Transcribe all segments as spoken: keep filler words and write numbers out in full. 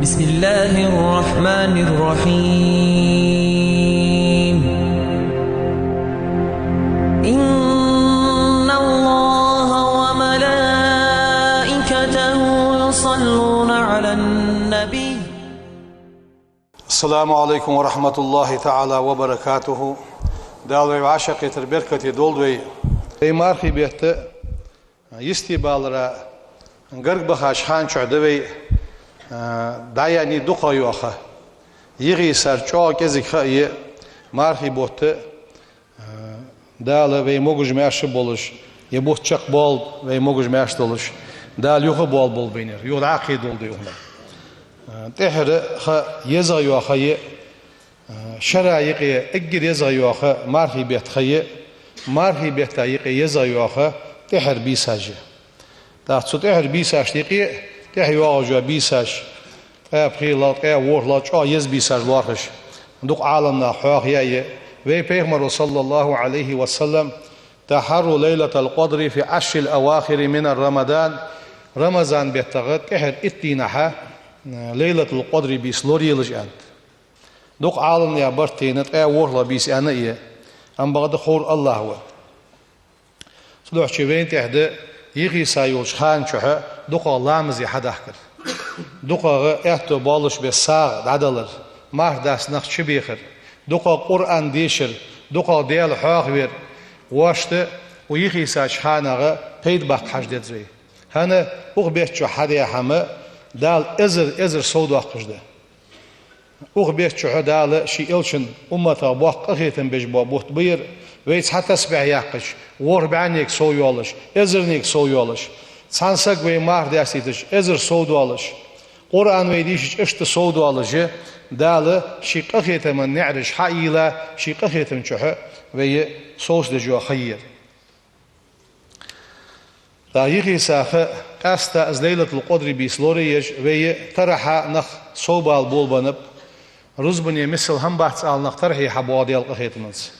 بسم الله الرحمن الرحيم. إن الله وملائكته يصلون على النبي. السلام عليكم ورحمة الله تعالى وبركاته. Дала вай вӀашагӀкхетар беркате долда вай. Вай мархий бетта йисте балара гарга бахача хана чухь да вай, а, дӀаяьннай дукхагӀа йола ха. ЙихӀисар чӀоагӀа кӀезига ха я мархий бутт, а, Дала вай могаш-маьрша болаш, е бутт чакхбоалда вай могаш-маьрша долаш, Дала юха а боалаболба вайна ер, юха дӀа а кхийдолда вай укхунах. А, тӀехьара ха езагӀа йола ха я, Шера юкъе эггара езагӀа йола ха мархий бетта ха я, мархий бетта юкъе езагӀа йола ха тӀехьара бийсаш я. ТӀаккха цу тӀехьара бийсашта юкъе тӀехьа йоагӀаш йола бийсаш, ткъаь пхелагӀа, ткъаь ворхӀлагӀа чӀоагӀа еза бийсаш лоархӀаш, дукха Ӏаламнаха хьоахаяь я. Вай Пайхамаро, صلى الله عليه وسلم: «تحروا ليلة القدر في العشر الأواخر من رمضان». Рамазан беттагӀа тӀехьара итт дийнахьа, э, Лайлатул-Къадри бийса лоралаш, аьннад. Дукха Ӏаламнаьха барт тайна ткъаь ворхӀлагӀа бийса аьнна а я, амма бакъда ховр АллахӀ ва. Цудухьа вайна тӀехьа да йихийса йолча хана чухь дукхагӀа ламазе хьадахкар. ДукхагӀа аьттув боаллаш бе сагӀа дӀадалар, марха даста нах чубехар, дукхагӀа Къуръан дешар, дукхагӀа Даьла хьоахавар, вешта укх йихийсача ханагӀа пайда баккха хьажа деза вай. ХӀана, укх бетта чу хьадаь хӀама Дала эзар-эзар сов доаккхаш да. Укх бетта чухь Дала ший элчан умматагӀа боккха къахетам беш бола бутт ба ер, вай цхьа тасбихь яьккхача, ворхӀ бӀаьннега сов йоалаш, эзарнега сов йоалаш, цхьан сага вай марха даьстийтача, эзар сов доалаш, Къуръан вай дийшача, иштта сов доалаш, Дала ший къахетама наӀараш хьайийлла, ший къахетам чухь вай совцадеш йола ха я ер. ТӀаккха йихийса ха, къаьстта из Лайлатул-Къадри бийса лораеш, вай тарахьа нах совбала болабеннаб. Рузбане мисал хӀама бац ала нах тарахье хьабоагӀа Даьла къахетамца.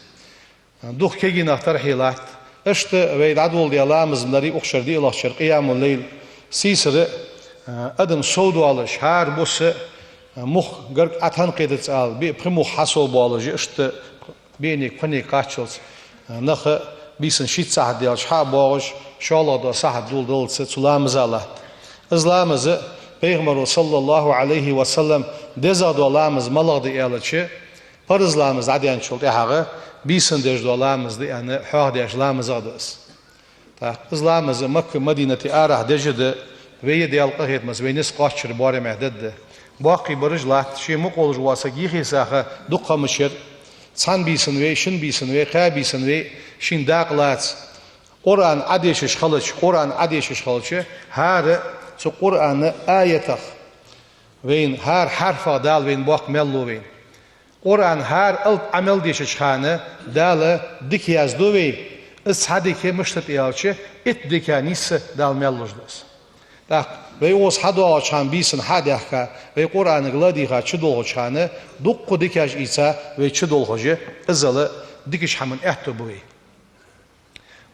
Дукха кегий нах тарахье латт. Иштта вай дӀадоладаь ламаз ма дарий укх шера, диълагӀча шера къиямул-лайл, сийсара, а, адам сов доалаш, хӀара бус, а, мух гарга Ӏотанкхетац ала, биъ-пхи мух хьасовбоалаш, иштта биънега-пхенега кхаччалца, а, нах бийсан шийтта сахьат даьлча хьа а боагӀаш, шоллагӀа дола сахьат доладаллалца цу ламаза латт. Из ламаз Пайхамаро, صلى الله عليه وسلم, дезагӀа дола ламаз малагӀа да аьлча, парз ламаз дӀадаьнначул тӀехьагӀа бийсан деш дола ламаз да аьнна, хьоахадеш ламазагӀа да из. ТӀаккха из ламаз Макка-Мадинате арахьа деш а да, вай Даьла къахетамца вай низ кхоачара боарамехь дергда. Боккхий бараш латт, ше мукъа волаш вола саг йихийса ха дукха ха ма шера, цхьан бийсан вей, шин бийсан вей, кхаь бийсан вей, шийна дакъа лаца. Къуръан Ӏодешаш хилча, Къуръан Ӏодешаш хилча, хӀара цу Къуръана аятах вайна, хӀара хьарфах Дала вайна боккха маьл лу вайна. Къуръан хӀара алап Ӏа мел дешача хана Дала дика язду вай, из цхьа дика мишта да аьлча, итт дика нийсса Дала маьл луш да из. ТӀаккха вай укхаза хьадоагӀача хана бийсан хьа а даьхка, вай Къуръанага ла а дийха чудолхача хана, дуккха дикаш ийца вай чудолхаш, иззал дикача хӀаман аьттув ба вай.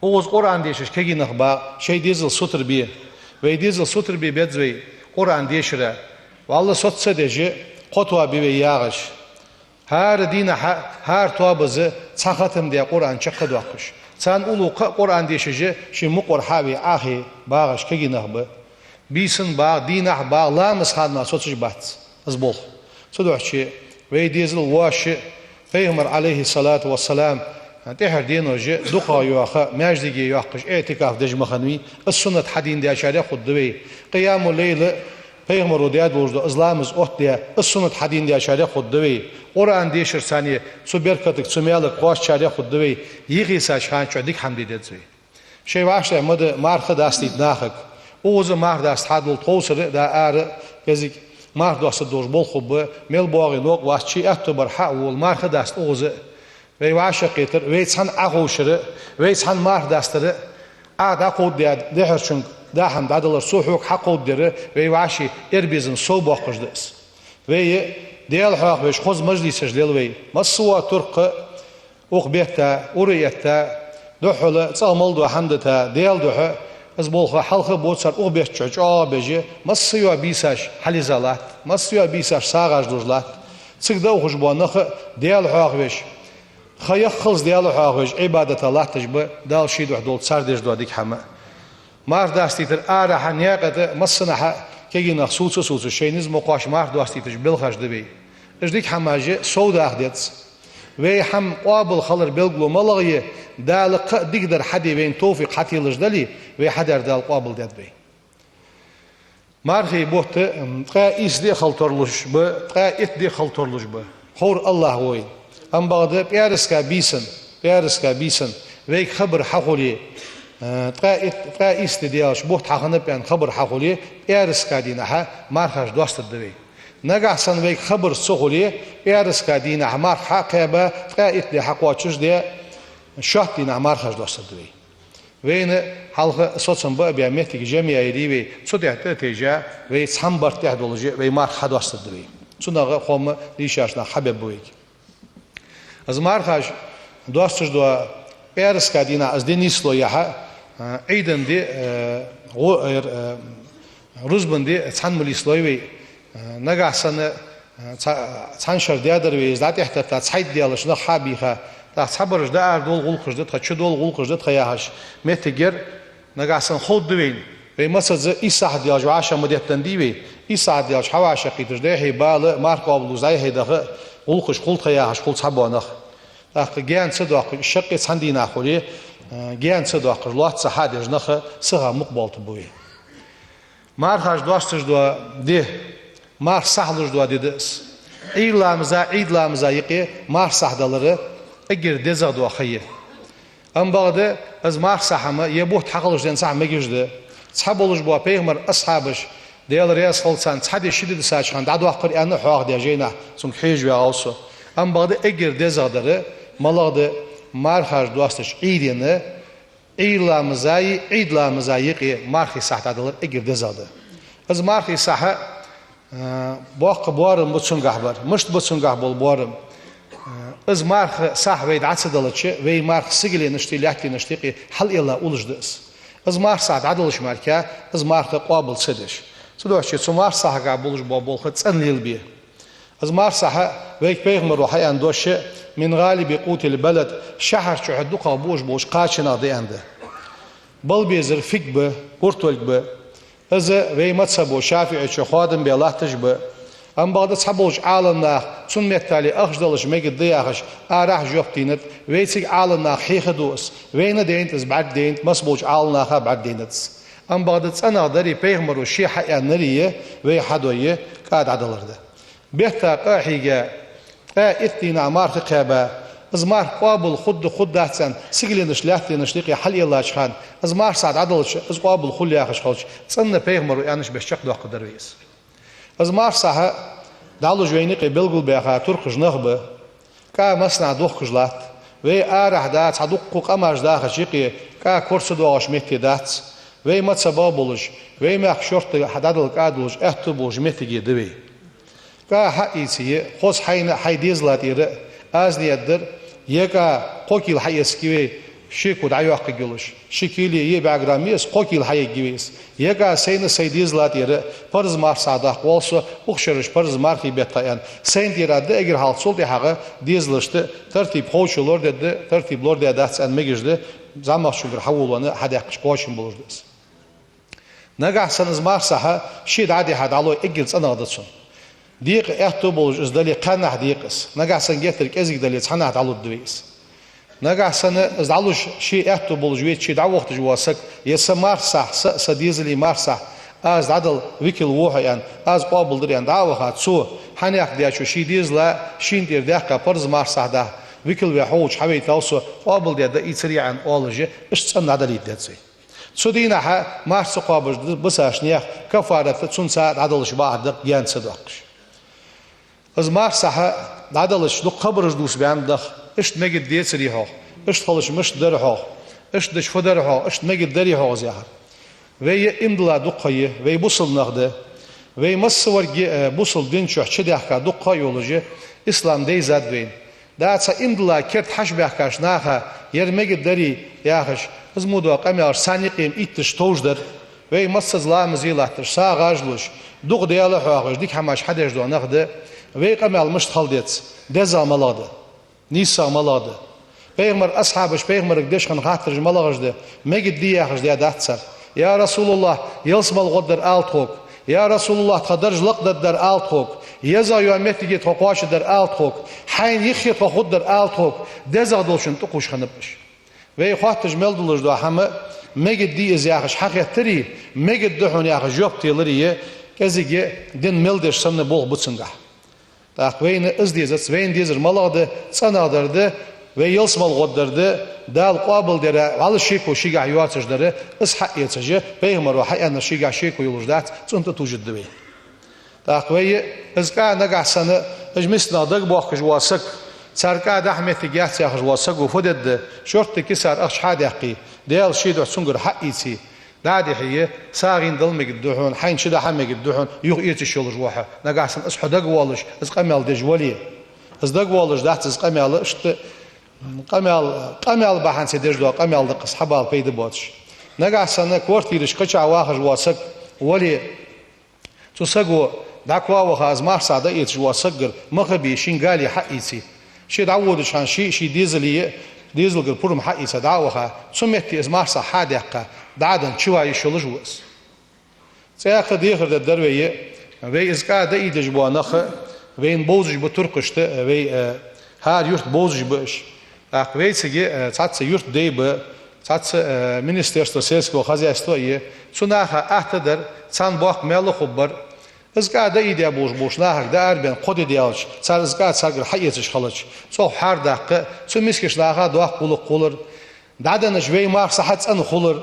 Укхаза Къуръан дешаш кегий нах ба, шоай дезал сутара бе. Вай дезал сутара бе беза вай Къуръан дешара. Валлахӏи, соцаца деш, кхо тоба я вай ягӀаш. ХӀара дийнахьа, хӀара тобаза цхьа хатам даь Къуръан чакхдоаккхаш. Царна уллув кхы а Къуръан дешаш, ший мукъавар хьа а ве, Ӏохайна багӀаш кегий нах ба. Бийсан багӀа, дийнахьа багӀа, ламаза хана мара соцаш бац из болх. Цудухьа вай дезал воаш, Пайхамара, Ӏалайхи ссалату вассалам, тӀехьара денош дукхагӀа йоаха, маьждиге йоаккхаш, иӀтикаф деш ма хиннавий, из суннат хьадийна даьчарех хургда вай. Къиямул-лайл Пайхамаро даь долаш да, из ламаз оттадаь, из суннат хьадийна даьчарех хургда вай. Къуръан дешар царна, цу беркатага, цу маьлага кхоачачарех хургда вай. Йихийсача хана чухь дика хӀама де деза вай. Шоай вӀаштӀехьа ма да марха дастийта нахага. Укхаза марха даста хьадоал тховсара а, да ара а, кӀезига марха доастаргдолаш болх хургба, мел боагӀе новкъа вац, ший аьттув бар хьа а вола, марха даста укхаза а. Вай вӀашагӀкхетар, вай цхьана Ӏоховшар а, вай цхьана марха дастар а, Ӏа дӀакховдадаь дехьарчунга даа хӀама дӀадалар, цо хьога хьакховдадар а, вай вӀаший ер безам совбоаккхаш да из. Вай Даьла хьоахавеш хоза мажлисаш лел вай. Массавола туркх а, укх бетта, ура а этта, духхьал цӀагӀа мел дола хӀама дита, Даьла духьа, Из болх хьалха а боацар, укх бетта чу чӀоагӀа беш, массайола бийсаш хьалъиза латт, массайола бийсаш сагӀаш луш латт. Цига дӀаухаш бола нах а Даьла хьоахавеш, ха яххалца Даьла хьоахавеш, Ӏибадата латташ ба, Дала ший духьа долча цар деш дола дика хӀама. Марха дастийтар арахьа, наькъа тӀа, массанахьа кегий нах сувца а сувцаш, шоай низ ма кхоачча марха доастийташ белхаш да вай. Уж дика хӀамаш совдаха деза. Вай хӀама къоабал хилар белгало малагӀа я, Дала кхы а дикадар хьаде вайна товфикъ хьателаш дале, вай хьадаьр Дала къоабал дергда вай. Мархий бутт, м, ткъаь ийс ди а хила тарлуш ба, ткъаь итт ди а хила тарлуш ба. Ховр АллахӀ ва вайна. Амма бакъда пӀаьраска бийсан, пӀаьраска бийсан вайга хабар хьахуле, э, ткъаь итт, ткъаь ийс ди даьлча бутт хьахиннаб аьнна хабар хьахуле, пӀаьраска дийнахьа мархаш доастаргда вай. Нагахьа санна вайга хабарца ца хуле, пӀаьраска дийнахьа марха хьа а кхаьба, ткъаь итт ди хьакхоачаш де, шоатта дийнахьа мархаш доастаргда вай. Вайна хьалха соцам ба а баь, моттиг жамъяь йийллай вай, цу тӀа тӀа а тайжа, вай цхьан барт тӀа долаш вай марха хьадоастаргда вай. Цунах а хӀама дийшача наха хьабергба вайга. Из мархаш доасташ дола пӀаьраска дийнахьа из ди нийслой яхьа, а, Ӏийда ди, а, гӀо-, эр, а, рузба ди цхьана ма лийслой вай. А, нагахьа санна, а, цхьа-, цхьан шера даьдар вай из дӀатӀехьатетта, цхьайтта даьлча нах хьа а бийха, тӀаккха цхьабараш дӀаарадоал гӀулакхаш да тха, чудоал гӀулакхаш да тха яхаш, моттиг яр, нагахьа санна ховргда вайна. Вай массаза ийс сахьат даьлча вӀашагӀ ма деттадий вай, ийс сахьат даьлча хьавӀашагӀкхийташ, дӀайхье бала, марха къоабалдувш дӀайхье даха, гӀулакхаш хул тха яхаш хул цхьабола нах. ТӀаккха гаьна ца доаккхаш, шаккхе цхьан дийнахьа хуле, а, гаьна ца доаккхаш, лоацца хьа а деш нах сиха мукъабоалийтаргба вай. Мархаш доасташ дола ди, марха сахьлуш дола ди да из. Ӏуйра ламаза, Ӏийд ламаза юкъе марха сахьдалар эггара дезагӀа дола ха я. Амма бакъда из марха сахь-м е бутт хьахилча денз сахь мегаш да. Цхьаболаш бола пайхамара асхьабаш, Даьла раьза хилва царна, цхьа ди ши ди дисача хана дӀадоаккхар аьнна хьоахадаь жайнашка, цунга хьежа ваьгӀав со. Амма бакъда эггара дезагӀа дар малагӀа да, мархаш доастача Ӏуйрена, Ӏуйра ламазаи Ӏийд ламаза юкъе мархий сахь дӀадалар эггара дезагӀа да. Из мархий сахь, а, боккха боарам ба цунгахь бар. Мишта ба цунгахь бола боарам? А, из марха сахь вай дӀа ца далча, вай марха сигаленашта, лаьттанашта юкъе хьалъэлла уллаш да из. Из марха сахь дӀадалаш мара, из марха къоабал ца деш. Цудухьа цу марха сахьагахь болаш бола болх цӀена лелабе. Из марха сахь вайга пайхамаро хьааьнна дош: «من غالب قوت البلد», шахьар чухь дукхагӀа буаш болча кхачанех да аьнна да. Бала безар фиг ба, гуртолг ба. Из вай мазхӀабо ШафиӀийчо хоадам бе латташ ба. Амма бакъда цхьаболча Ӏаламнаха цун меттел ахча далаш мегаргда яхаш, арахьа жоп деннад, вай цига Ӏаламнаха хьехаду из, вайна а деннад из бӀаргадайнад, массаболча Ӏаламнаха а бӀаргадайнад из. Амма бакъда цӀенагӀа дари, пайхамаро ше хьааьннари, вай хьадой, кӀа дӀадалар да. Бетта къа а хьийга, ткъаь итт дийнахьа марха кхаьба, из марха къоабал хургда, хургдац аьнна, сигаленашта, лаьттанашта юкъе хьалъэллача хана, из марха сахь дӀадалча, из къоабал хул яхаш хилча, цӀена пайхамаро аьннача беса чакхдоаккхаргдар вай из. Из марха сахь дӀалуш вайна юкъе белгалбаьха туркхаш нах ба. КӀа массанахьа дохкаш латт. Вай арахьа да, цхьа дуккха къамаш дахача юкъе кӀа кора ца доагӀаш метте дац. Вай мазхӀабе болаш, вай мехка шортта хьадӀадала кӀа долаш, аьттув болаш моттиге да вай. КӀа хьаийце, хоза хьайна а, хьай дезала тӀера а, аз ният дар, е кӀа кхо кила хьаэцаргья вай, шеко дӀайоаккхаргйолаш, ши кила е бӀаь грамм я из, кхо кила хьаергья вай из. Е кӀа сайна, сай дезала тӀера парз марха сахь даккха воал со, укх шераш парз мархий бетта аьнна, сайна тӀера да эггара хьалха, цул тӀехьагӀа дезалашта тартиб ховчо лорадергда, тартиб лорадаь дац аьнна мегаш да, зӀамагӀчунгара хьаволавенна, хьадаьккхача кхоачам болаш да из. Нагахьа санна из марха сахь ше дӀа а дихьа дӀалой, эггара цӀенагӀа да цун. Декъа аьттув болаш из дале, кхаьннахьа декъа из. Нагахьа санна геттара кӀезига дале, цхьаннахьа дӀалургда вай из. Нагахьа санна из дӀалуш ше аьттув болаш веце, ше дӀавохийташ вола саг, е са марха сахь, са, са дезала марха сахь, аз дӀадала викал ва хьо аьнна, аз къоабалдир аьнна, дӀа а ваха, цо хьанехк дечо ший дезала, шийна тӀера даьккха парз марха сахь даха, викал ве хьо волча хьавайтав со, къоабалдергда, ийцар я аьнна оалаш, иштта цӀена дӀадалийта деза вай. Цу дийнахьа марха ца кхоабаш бисача наьха каффарат цунца дӀадалаш бахьан да, гаьна ца доаккхаш. Из марха сахь дӀадалча дукха хабараш дувца баьннаб нах, иштта мегаргдецарий хьогӀ, иштта хилча мишта дар хьогӀ, иштта дича фу дар хьогӀ, иштта мегаргдарий хьогӀ из яхар. Вай иман дилла дукха ха я, вай бусалба нах да. Вай массаварг а, э, бусалба дина чу чудаьхка дукха ха а йолаш, ислам дайзад вайна. ДӀа цхьа иман дилла керда хьачубаьхкача наха, ер мегаргдарий яхаш, Из мо дола къамаьлаш царна юкъе-м итташ товш дар. Вай массаза ламазе латташ, сагӀа гӀаж луш, дукха Даьла хьоахаш, дика хӀамаш хьадеш дола нах да. Вай къамаьл мишта хила деза? ДезагӀа малагӀа да? НийсагӀа малагӀа да? Пайхамара асхьабаша пайхамарга деш хинна хаттараш малагӀаш да? Мегаргдий яхаш даь дац цар. Я РасулаллахӀ, ялсмала гӀоргдар ала тхога. Я РасулаллахӀ, тха дарж лакхдаргдар ала тхога. ЕзагӀа йола моттиге тхо кхоачаргдар ала тхога. Хьайна юххе тхо хургдар ала тхога. ДезагӀа долчунна тӀакхувш хиннаб уж. Вай хоатташ мел долаш дола хӀама, мегаргдий из яхаш хьахеттари, мегаргда хьона яхаш жоп телари, кӀезига дин мел деш санна болх ба цунгахь. ТӀаккха вайна из дезац, вайна дезар малагӀа да? ЦӀенагӀдар да, вай ялсмала гӀоргдар да, Дала къоабалдер, вӀалла шеко шийгахь йоацаш дар, из хьаэцаш, пайхамаро хьааьннар шийгахь шеко йолаш дац, цунна тӀатувжаргда вай. ТӀаккха вай из кӀа нагахь санна, уж миска нах дагабоахкаш вола саг, цар кӀа дахьа моттиг яц яхаш вола саго фу дергда? Шортта кисар ахча хьадаьккхе, Даьла ший духьа цунгара хьаийце, дӀа а дихье, сагӀийна дала мегаргда хьона, хьайна чу дахьа мегаргда хьона, юха эца йиш йолаш ва хьо. Нагахь санна из хьо дагавоалаш, из къамаьл деш вале. Из дагавоалаш дац из къамаьл, иштта къамаьл, къамаьл бахьан ца деш дола къамаьл да-кх из, хьабала пайда боацаш. Нагахь санна квартирашка кхача вахаш вола саг вале, цу саго дӀакхоаваха, из мархсагӀа дӀаэцаш вола сагагара мах а бе, шийна гали хьаийце. Ше дӀаводача хана ший, ший дезале, дезалгара пурам хьаийца дӀа а ваха, цу метте из мархсагӀа хьадаьккха, дӀа а денна, чувала йиш йолаш ва из. ЦӀаькха дехар дергдар вай, вай из кӀа дӀаийдеш бола нах, вайна бовзаш ба туркхашта, вай, э, хӀара юрта бовзаш ба уж. ТӀаккха вайцига, э, цхьацца юртдай ба, цхьацца, э, министерство сельского хозяйства а я, цу наха атта дар, царна боккха маьл хургбар. Из кӀа дӀаийдеш болаш болча нахага дӀаарабаьнна кхо ди даьлча, цар из кӀа царгара хьаэцаш хилча, цӀогӀа хьарадаккха, цу мискача наха доккха гӀулакх хулар. ДӀаденнача вай мархсагӀа хьацӀена хулар.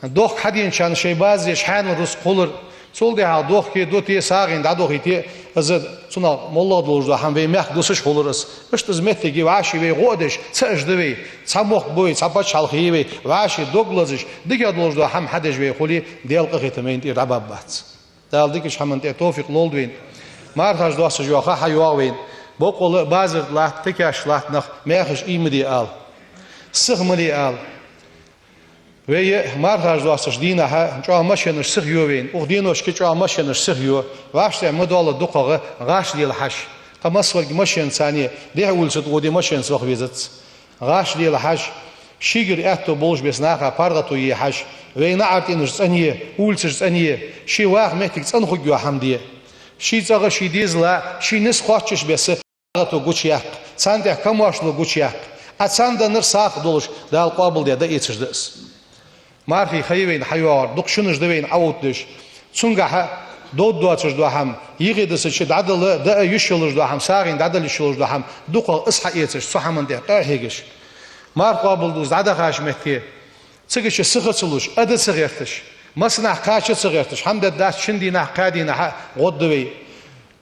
Дохк хьаденачарна шоай базараш хьанал рузкъа хулар. Цул тӀехьагӀа дохке, доте, сагӀийна дӀадохийте, из цунах моллагӀа долаш дола хӀама вай мехка дусаш хулар из. Иштта из моттиг я, вӀаший вай гӀо а деш, цаӀаш да вай, цхьа мохк ба вай, цхьа паччахьалкхе я вай, вӀаший дог лазаш, дикагӀа долаш дола хӀама хьадеш вай хуле, Даьла къахетам вайна тӀера дӀабаргбац. Дала дикача хӀаман тӀа товфикъ лолда вайна. Мархаш доасташ йола ха хьайоагӀа вайна. Боккъала базар тӀа латта, тикаш латта нах, маьхаш иймаде ала. Сиха меле ала. Вай мархаш доасташ дийнахьа чӀоагӀа машенаш сиха йо вайна. Укх деношка чӀоагӀа машенаш сиха йо. ВӀаштӀехьа ма доалла дукхагӀа гӀаш лела хьажа. Ткъа массаварг машенаца, дехьа улица тӀа воде машенаца ваха везац. ГӀаш лела хьажа, шийгара аьттув болаш беса наха паргӀато е хьажа, вай наӀар тӀенаш цӀена е, улицаш цӀена е, ший ваха моттиг цӀена хургйола хӀама де. Ший цӀагӀа, ший дезала, ший низ кхоачаш беса паргӀато гучаяккха, царна тӀехьа камоаршало гучаяккха. Ӏа царна деннар сагӀа долаш, Дала къоабалдаь дӀаэцаш да из. Мархий ха я вайна хьайоагӀар, дукха шунаш да вайна Ӏоотдеш. Цунгахьа довргдоацаш дола хӀама, йихи дисача дӀадала, даа йиш йолаш дола хӀама, сагӀийна дӀадала йиш йолаш дола хӀама, дукхагӀа из хьаэцаш, цу хӀаман тӀа къахьегаш. Марха къоабалдувза дӀадахача метте, цига чу сиха ца луш, ада ца гӀерташ, массанахьа кхача ца гӀерташ, хӀама дергдац шин дийнахьа, кхаь дийнахьа гӀоргда вай.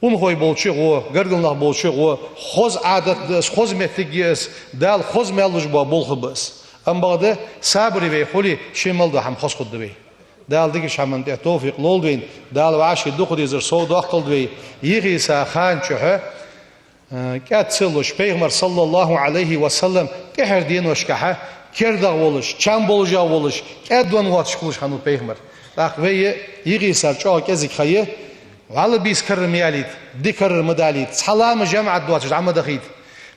Унахой болча а гӀо, гаргара нах болча а гӀо, хоза Ӏадат да из, хоза моттиг я из, Дала хоза маьл луш бола болх ба из. Ам бакъда сабаре вай хуле, ший мел дола хӀама хоза хургда вай. Дала дикача хӀаман тӀа товфикъ лолда вайна, Дала вӀаший дукха дезар совдоаккхалда вай, йихи са хана чухьа, э, кӀаьд ца луш, пайхамар, саллаллахӀу Ӏалайхи ва саллам, тӀехьара деношкахьа кердагӀа волаш, чам болжагӀа волаш, кӀаьдвенна воацаш хулаш хиннав пайхамар. ТӀаккха вай йихи сар чӀоагӀа кӀезига ха я, вӀалла бийса карара ма ялийта, ди карара ма далийта, цхьа ламаз жамаӀат доацаш дӀа ма дахийта,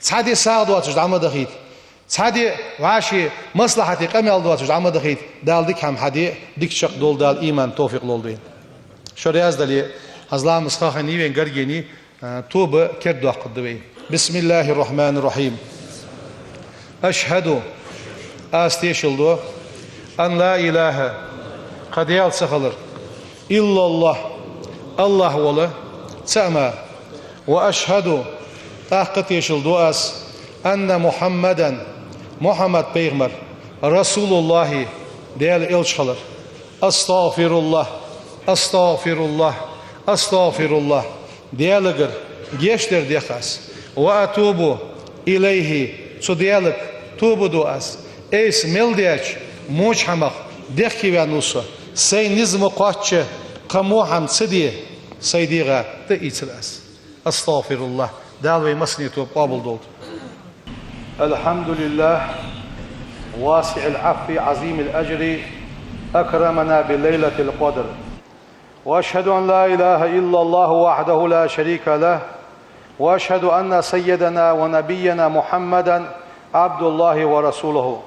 цхьа ди сагӀа доацаш дӀа ма дахийта, цхьа ди вӀаший маслахьате къамаьл доацаш дӀа ма дахийта, Дала дика хӀама хьаде, дика чакхдолда Дала, иман, товфикъ лолда вайна. Шо раьза дале, хӀанз ламаз ха хиннай вайна гаргара, а, тоба кердадоаккхаргда вай. بسم الله الرحمن الرحيم. أشهد, аз тешал ду, أن لا إله, кхы Даьла ца хилар, إلا الله, АллахӀ вола цаӀ мара. وأشهد, тӀаккха тешал ду аз, أن محمدا, Мухьаммад пайхамар, رسول الله, Даьла элча хилар. أستغفر الله، أستغفر الله، أستغفر الله. Даьлагара гешт дар дех аз. وأتوب إليه, цу Даьлага тоба ду аз. Айса мел даьча воча хӀамах дехке ваьннав со. Сай низ ма кхоачча, кхы во хӀама ца де, сай дегӀа тӀаийцар аз. أستغفر الله. Дала вай массане тоба къоабалдолда. الحمد لله. واسع العفو عظيم الأجر أكرمنا بليلة القدر. وأشهد أن لا إله إلا الله وحده لا شريك له، وأشهد أن سيدنا ونبينا محمدا عبد الله ورسوله.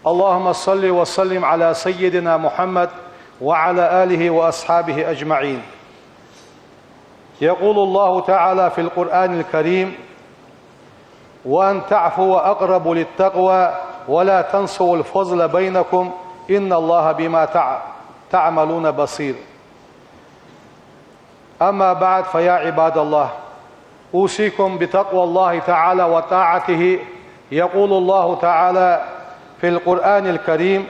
اللهم صل وسلم على سيدنا محمد وعلى آله وأصحابه أجمعين. يقول الله تعالى في القرآن الكريم: وأن تعفوا أقرب للتقوى ولا تنسوا الفضل بينكم إن الله بما تع-، تعملون بصير. أما بعد، فيا عباد الله، أوصيكم بتقوى الله تعالى وطاعته. يقول الله تعالى في القرآن الكريم: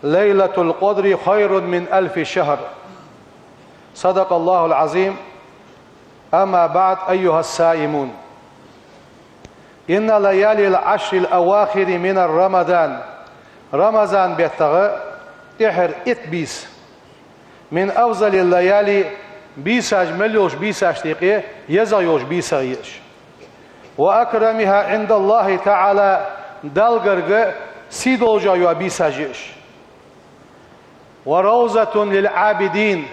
ليلة القدر خير من ألف شهر. صدق الله العظيم. أما بعد، أيها الصائمون، إن ليالي العشر الأواخر من رمضان، Рамазан беттагӀа тӀехьара итт бийса, من أفضل الليالي, бийсаш мел йолча бийсашта юкъе езагӀа йолча бийсагӀа я уж, وأكرمها عند الله تعالى, Далла гарга сий долаш йола бийсаш я уж. وروضة للعابدين,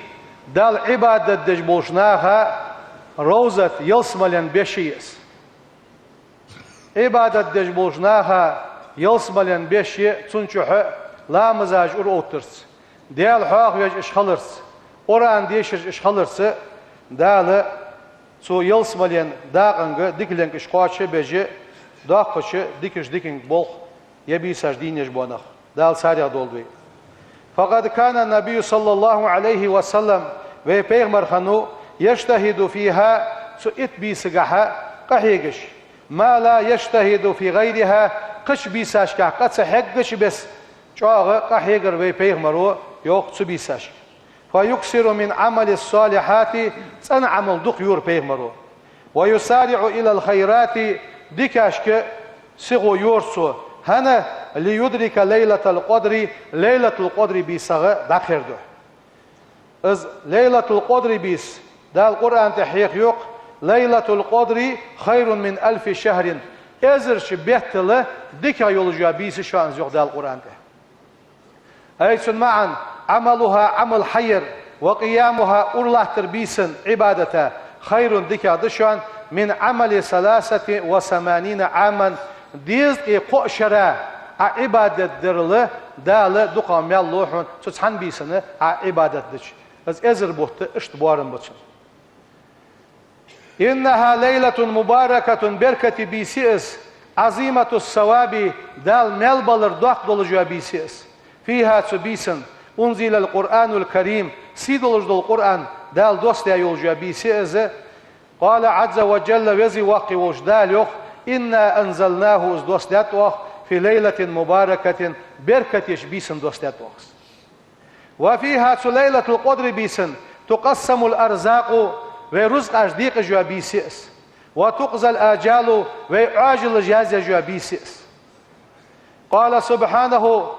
Далла Ӏибадат деш болча наха ровзат, ялсмален беш я из. Ӏибадат деш болча наха ялсмален беш я, цун чухь ламазаш ураоттарца, Даьла хьоахавеш уж хиларца, Къуръан дешаш уж хиларца, Дала цу ялсмален дакъанга дикаленг уж кхоачаш а беш, доккхача дикача диканга болх я бийсаш дийна еш бола нах. Дала царех долда вай. فقد كان النبي صلى الله عليه وسلم, вай пайхамар хиннав, يجتهد فيها, цу итт бийсагахьа къахьегаш, ما لا يجتهد في غيرها, кхыча бийсашкахь къа ца хьеггача бесса, чӀоагӀа къахьегар вай пайхамаро, йоах, цу бийсашка. فيكثر من العمل الصالحات, цӀена Ӏамал дукха йора пайхамаро. ويسارع إلى الخيرات, дикашка сихо йора цо. ХӀана? ليدرك ليلة القدر, Лайлатул-Къадр бийсагӀа дӀакхер духьа. Из Лайлатул-Къадр бийса, Дала Къуръан тӀа хьехайоах: ليلة القدر خير من ألف شهر, эзарча беттал дикагӀа йолаш йола бийса я шоана из, йоах Дала Къуръан тӀа. أي, цун маӀан: عملها, Ӏамал хьаяр, وقيامها, ура латтар бийсан Ӏибадата, خير, дикагӀа да шоана, من عمل ثلاثة وثمانين عاما, дезткъеи кхо шера Ӏа Ӏибадат дарал Дала дукхагӀа маьл лу хьона цу цхьан бийсан Ӏа Ӏибадат дича. Из эзар бутт иштта боарам ба цун. إنها ليلة مباركة, беркате бийса я из, عظيمة الثواب, Дала маьл балар доккха долаш йола бийса я из. فيها, цу бийсан, أنزل القرآن الكريم, сий долаш дола Къуръан Дала доссадаь йолаш йола бийса я из. قال عز وجل, Веза-Воккха волча Дала йоах: إنا أنزلناه, из доссадаьд оаха, في ليلة مباركة, беркате йолча бийсан доссадаьд оаха из. وفيها, цу Лайлатул-Къадр бийсан, تقسم الأرزاق, вай рузкъаш декъаш йола бийса я из, وتقضى الآجال, вай Ӏоажалаш язъеш йола бийса я из. قال سبحانه,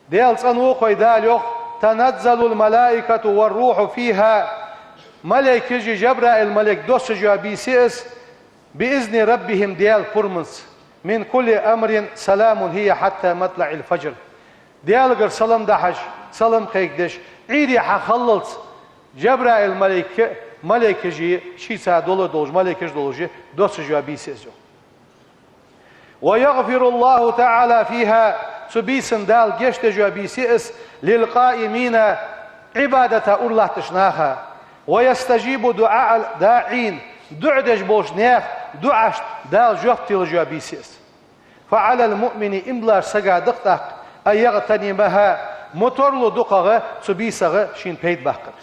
Даьла цӀена ва хой Дала йоах: تنزل الملائكة والروح فيها, малейкаши Жабраил малейк доссаш йола бийса я из, بإذن ربهم, Даьла пурамца, من كل أمر سلام هي حتى مطلع الفجر. Даьлагара салам дахьаш, салам кхайкадеш, Ӏуйре хьахиллалца Жабраил малейк а, малейкаши, шийца дола долаш малейкаш долаш доссаш йола бийса я из. ويغفر الله تعالى فيها, цу бийсан Дала гешт деш йола бийса я из, للقائمين, Ӏибадата ура латтача наха, ويستجيب دعاء الداعين, дуӀа деш болча наьха дуӀашта Дала жоп телаш йола бийса я из. فعلى المؤمن, иман долча сага да-кх тӀаккха, أن يغتنمها, ма тарлу дукхагӀа цу бийсагӀа шийна пайда баккхар.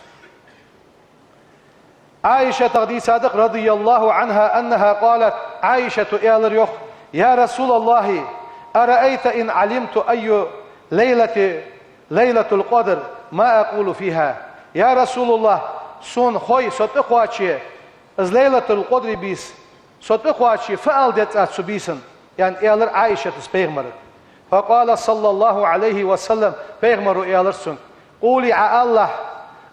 Ӏайшатах дийцад-кх, رضي الله عنها أنها قالت, Ӏайшата аьлар йоах: يا رسول الله، أرأيت إن علمت أي ليلة ليلة القدر ما أقول فيها؟ Я РасулаллахӀ, сона хой, со тӀакхоаче, из Лайлатул-Къадр бийса со тӀакхоаче, фу ала деза аз цу бийсан, аьнна, аьлар Ӏайшатас пайхамарга. فقال صلى الله عليه وسلم, пайхамаро аьлар цунга: قولي, Ӏа алалахь: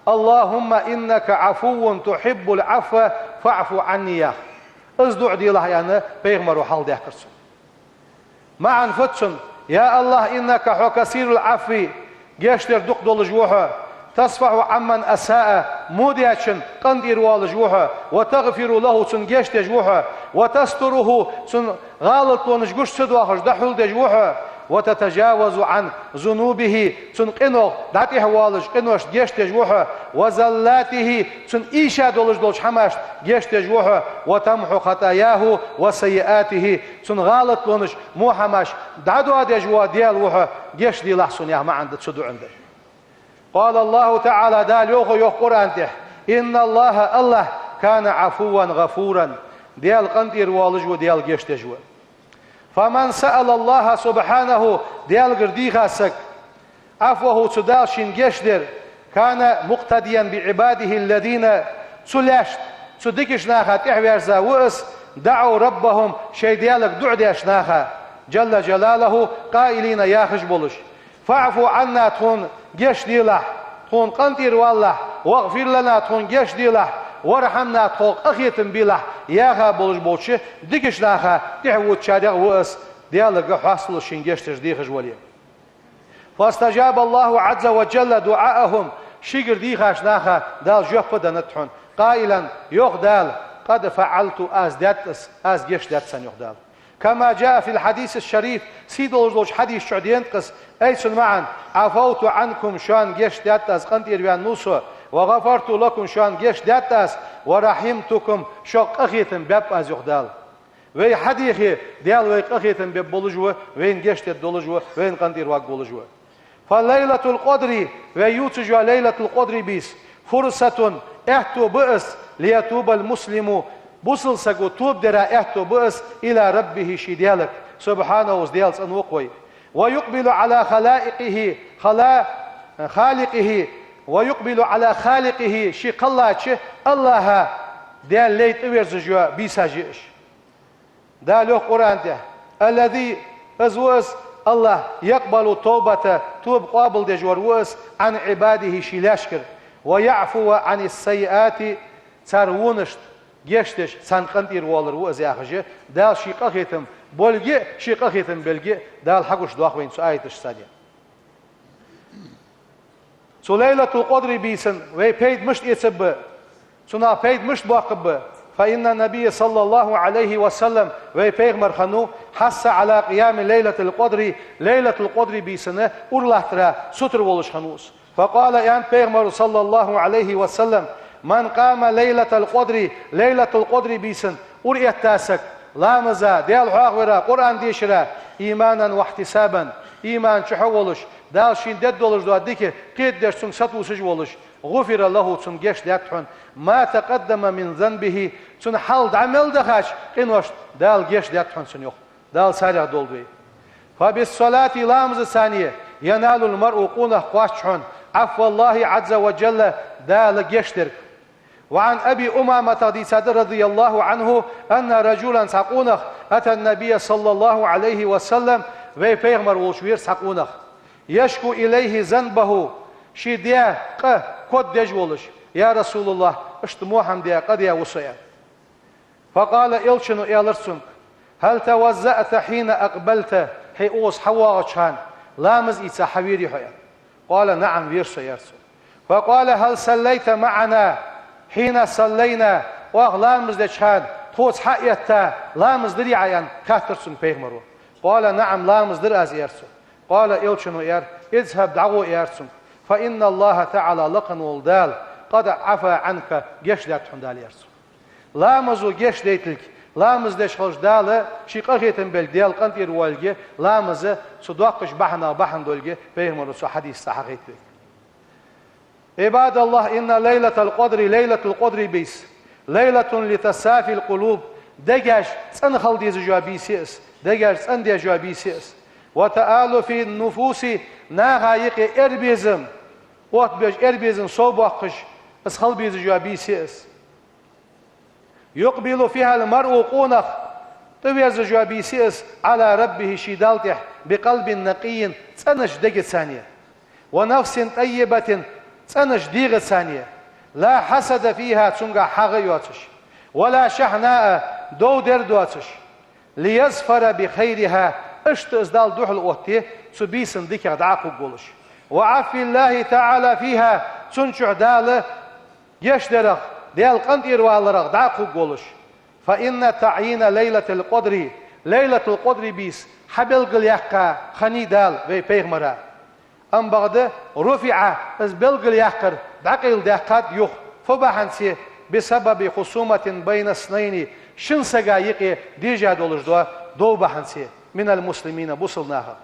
اللهم إنك عفو تحب العفو فاعف عني, яхаш. Из дуӀа делахь, аьнна, пайхамаро хьалхадаьккхар цунна. МаӀан фуд цун? يا الله إنك хьо كثير العفو, гешт дар дукха долаш ва хьо, تصفح عمن أساء, во даьчунна къинтӀера воалаш ва хьо, وتغفر له, цунна гешт деш ва хьо, وتستره, цун гӀалатлонаш гуш ца доахаш дӀахьулдеш ва хьо, وتتجاوز عن ذنوبه, цун къинойх дӀатӀехвоалаш, къиношта гешт деш ва хьо, وزلاته, цун ийша долаш долча хӀамашта гешт деш ва хьо, وتمحو خطاياه وسيئاته, цун гӀалатлонаш, во хӀамаш дӀадоадеш вола Даьла ва хьо, гешт делахь сона, яха маӀан да цу дуӀан дар. قال الله تعالى, Дала йоах, йоах Къуръан тӀа: إن الله, АллахӀ, كان عفوا غفورا, Даьла къинтӀера воалаш ва, Даьла гешт деш ва. فمن سأل الله سبحانه, Даьлагара дийха саг, عفوه, цу Дала шийна гешт дар, كان مقتديا بعباده الذين, цу лаьшта, цу дикача наха тӀехьаваьрза ва из, دعوا ربهم, шоай Даьлага дуӀа деш наха, جل جلاله, قائلين, яхаш болаш: فاعف عنا, тхона гешт делахь, тхона къинтӀера валалахь, واغفر لنا, тхона гешт делахь, وارحمنا, тхох къахетам белахь, яха болаш болча дикача наха тӀехьавоагӀачарех ва из, Даьлага хьоасталуш шийна гешт деш дехаш вале. فاستجاب الله عز وجل دعاءهم, шийгара дийхача наха Дала жоп а деннад хьона, قائلا, йоах Дала: قد فعلت, аз даьд из, аз гешт даьд царна, йоах Дала. كما جاء في الحديث الشريف, сий долаш долча хьадиса чу денад-кх из, ай цун маӀан: عفوت عنكم, шоана гешт даьд аз, къинтӀера ваьннав со, وغفرت لكم, шоана гешт даьд аз, ورحمتكم, шух къахетам баьб аз, йоах Дала. Вай хьадийхе, Даьла вайх къахетам бергболаш ва, вайна гешт дергдолаш ва, вайна къинтӀера воагӀаргволаш ва. فليلة القدر, вай ювцаш йола Лайлатул-Къадри бийса, فرصة, аьттув ба из, ليتوب المسلم, бусалба саго тоба дара аьттув ба из, إلى ربه, ший Даьлага, سبحانه, из Даьла цӀена ва-кх вай, ويقبل على خلائقه, хала-, خالقه, ويقبل على خالقه, ше кхеллача АллахӀа, Даьла лай тӀаверзаш йола бийсаш я уж. Дала йоах Къуръан тӀа: الذي, из ва из АллахӀ, يقبل التوبة, тоба къоабалдеш вар ва из, عن عباده, ший лаьшкара, ويعفو عن السيئات, цар вонашта гешт деш, царна къинтӀера воалар ва из, яхаш, Дала ший къахетам болга а, ший къахетам белга а Дала хьагучадоах вайна цу аяташца. Цу Лайлатул-Къадри бийсан вай пайда мишта эцаргба, цунах пайда мишта боаккхаргба? فإن النبي صلى الله عليه وسلم, вай пайхамар хиннав, حث على قيام ليلة القدر, Лайлатул-Къадри бийсан ура латтара сутара волаш хиннав из. فقال, аьннад пайхамаро, صلى الله عليه وسلم: من قام ليلة القدر, Лайлатул-Къадри бийсан ура этта саг, ламаза, Даьла хьоахавара, Къуръан дешара, إيمانا واحتسابا, иман чухь а волаш, Дала шийна дергдолаш дола дика кхетадеш, цунга сатувсаш а волаш, غفر له, цунна гешт даьд хьона, ما تقدم من ذنبه, цун хьал дӀа мел дахача къиношта Дала гешт даьд хьона цунна, йоах. Дала царех долда вай. فبالصلاة, ламазаца, ينال المرء, къонах кхоач хьона, عفو الله عز وجل, Дала гешт дерг. وعن أبي أمامة, дийцад, رضي الله عنه, أن رجلا, цхьа къонах, أتى النبي صلى الله عليه وسلم, вай пайхамар волча вера цхьа къонах, يشكو إليه ذنبه, ший даь къа коддеш волаш: يا رسول الله, иштта во хӀама даь, къа даь ва со, аьнна. فقال, Элчано аьлар цунга: هل توضأت حين أقبلت, хьо укхаза хьавоагӀача хана ламаз ийца хьавийрий хьо, аьнна. قال: نعم, вийр со, аьлар цо. فقال: هل صليت معنا حين صلينا, оаха ламаз деча хана тхоца хьаэтта ламаз дирий Ӏа, аьнна, хаьттар цунга пайхамаро. قال: نعم, ламаз дир аз, аьлар цо. قال, Элчано аьлар: اذهب, дӀагӀо, аьлар цунга, فإن الله تعالى, лакха вола Дала, قد عفا عنك, гешт даьд хьона Дала, аьлар цо. Ламазо гешт дайталга, ламаз деш хилча Дала ший къахетам белга, Даьла къинтӀера воалга, ламаз цу доккхача бахьанех бахьан долга пайхамаро цу хьадисаца хьахайт вайга. عباد الله, إن ليلة القدر, Лайлатул-Къадри бийса, ليلة لتصافي القلوب, дегаш цӀена хила дезаш йола бийса я из, дегаш цӀена деш йола бийса я из. وتآلف النفوس, наха юкъе эрбезам, оттабеш, эрбезам совбоаккхаш, из хила безаш йола бийса я из. يقبل فيها المرء, къонах тӀаверзаш йола бийса я из, على ربه, ший Далла тӀа, بقلب نقي, цӀенача дегаца, ونفس طيبة, цӀенача дегӀаца, لا حسد فيها, цунгахь хьагӀ а йоацаш, ولا شحناء, дов-дер доацаш, ليظفر بخيرها, Иштта из Далла духьал отте, цу бийсан диках дӀа а кхувргволаш. وعفو الله تعالى فيها, цун чухь Дала гешт дарах, Даьла къинтӀераваларах дӀа а кхувргволаш. فإن تعيين ليلة القدر, Лайлатул-Къадри бийса хьабелгалъяьккха хиннай Дала вай пайхамара. Амма бакъда رفع, из белгалъяккхар дӀакъайладаьккхад юха. Фу бахьанце? بسبب خصومة بين اثنين, шин сага юкъе дежа долаш дола дов бахьанце, من المسلمين, бусалба нахах.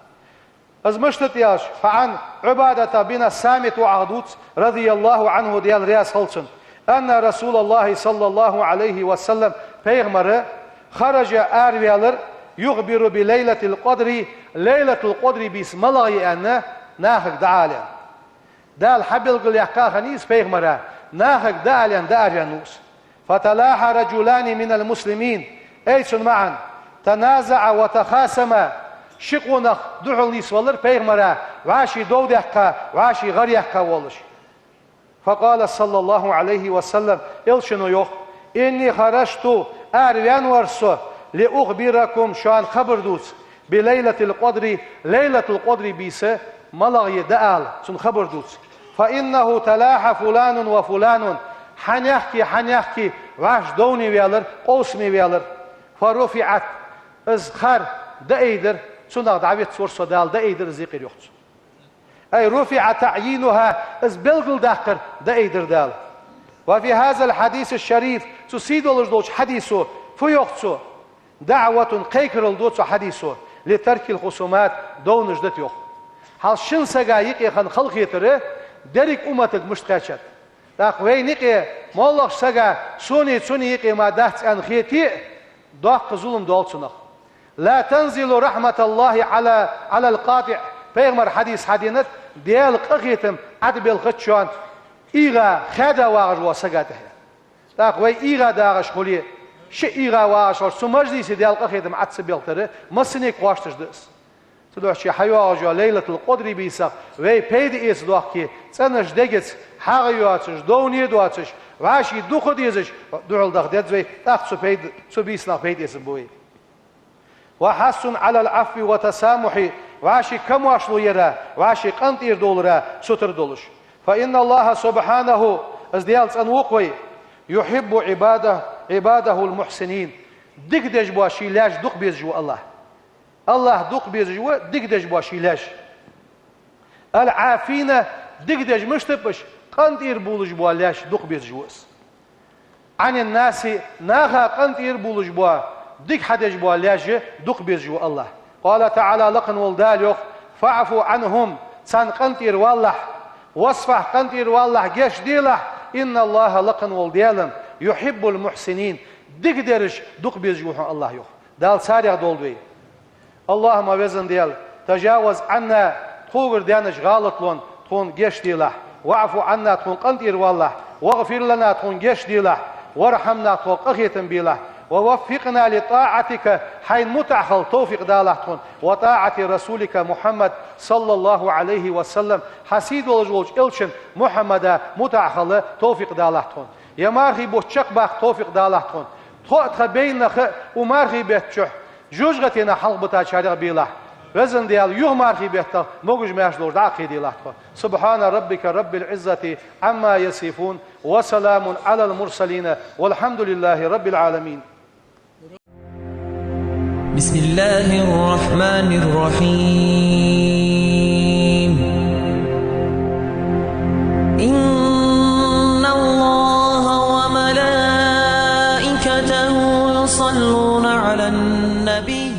Из мишта да аьлча, فعن عبادة بن الصامت, укхаза дувц, رضي الله عنه, Даьла раьза хилва цунна, أن رسول الله صلى الله عليه وسلم, пайхамар, خرج, араваьлар, يخبر بليلة القدر, Лайлатул-Къадри бийса малагӀа я аьнна, нахага дӀаала аьнна. Дала хьабелгалъяьккха хиннай из пайхамара, нахага дӀаала аьнна, дӀаараваьннав из. فتلاحى رجلان من المسلمين, ай цун маӀан, تنازعا وتخاصما, ши къонах духьал нийсвелар пайхамара, вӀаший дов даьккха, вӀаший гӀар яьккха волаш. فقال صلى الله عليه وسلم, элчано йоах: إني خرجت, араваьнна вар со, لأخبركم, шоана хабар дувца, بليلة القدر, Лайлатул-Къадри бийса малагӀа я дӀаала, цун хабар дувца. فإنه تلاحى فلان وفلان, хьанехки, хьанехки вӀаши довне ваьлар, къовсаме ваьлар. فرفعت, из хар дӀаайдир, цунах дӀавиц вар со Дала, дӀаайдир из юкъера, йоах цо. أي رفع تعيينها, из белгалдаккхар дӀаайдир Дала. وفي هذا الحديث الشريف, цу сий долаш долчу хьадисо фу йоах цо? دعوة, кхайкарал ду цу хьадисо, لترك الخصومات, довнаш дита, йоах. Хьал шин сага юкъе хинна халахетар дерриг умматага мишта кхаьчад. ТӀаккха вайна юкъе моллагӀча сага, суний, цуний юкъе ма дац аьнна хете а, доккха зулам долу цунах. لا تنزل رحمة الله على, على القاطع. Пайхамара хьадис хьадийнат, Даьла къахетам Ӏад белхаччон ийгӀа, хаьда вагӀаш волчу сага тӀехь. ТӀаккха вай ийгӀа дагӀаш хуле, шиъ ийгӀа вагӀаш волчу цу мажлисе Даьла къахетам Ӏад ца белхийтар массанега кхошташ да ас. Цудухьа хьайогӀуш йолу Лайлатул-Къадри бийсах вай пайда эца дохке, цӀанаш дегаца, хьагӀ йоцуш, довне доцуш, вӀаший дукха дезаш, духьал даха деза вай, тӀаккха цу пайда, цу бийсанах пайда эцна бу вай. وحث على العفو والتسامح, вӀаший камошло яра, вӀаший къинтӀера довлара сутара долуш. فإن الله سبحانه, из Даьла цӀанву-кх вай, يحب عباده, عباده المحسنين. Дика деш бола ший лаьш дукха безаш ву АллахӀ. АллахӀ дукха безаш ву дика деш бола ший лаьш. العافين, дика деш мишта бу уьш, къинтӀера болаш бола лаьш дукха безаш ву Иза. عن الناس, наха къинтӀера болаш бола, дика хьадеш бола лаьш дукха безаш ву АллахӀ. قال تعالى, лакхана волу Дала йоах: فاعف عنهم, царна къинтӀера валахь, واصفح, къинтӀера валахь, гечделахь, إن الله, лакхана волу Дела, يحب المحسنين, дика дераш дукха безаш ву хьуна АллахӀ, йоах. Дала царех долда вай. اللهم, везан Дела, تجاوز عنا, тхогара даьнначу гӀалатлонна тхуна гечделахь, واعف عنا, тхуна къинтӀера валахь, واغفر لنا, тхуна гечделахь, وارحمنا, тхох къахетам белахь, ووفقنا لطاعتك, хьайна мутӀахь хила товфикъ далахь тхуна, وطاعة رسولك محمد صلى الله عليه وسلم, хьан сий долаш волчу элчан Мухьаммада мутӀахь хила товфикъ далахь тхуна. Я мархий бутт чекхбаккха товфикъ далахь тхуна. Тхо а, тхан бейннах а укх мархий бетта чохь жожагӀатенах хьалхабитачарех белахь. Везан Дела, юха мархий беттах могаш-маьрша долуш дӀа а кхийделахь тхо. سبحان ربك رب العزة عما يصفون، وسلام على المرسلين، والحمد لله رب العالمين. بسم الله الرحمن الرحيم. إن الله وملائكته يصلون على النبي.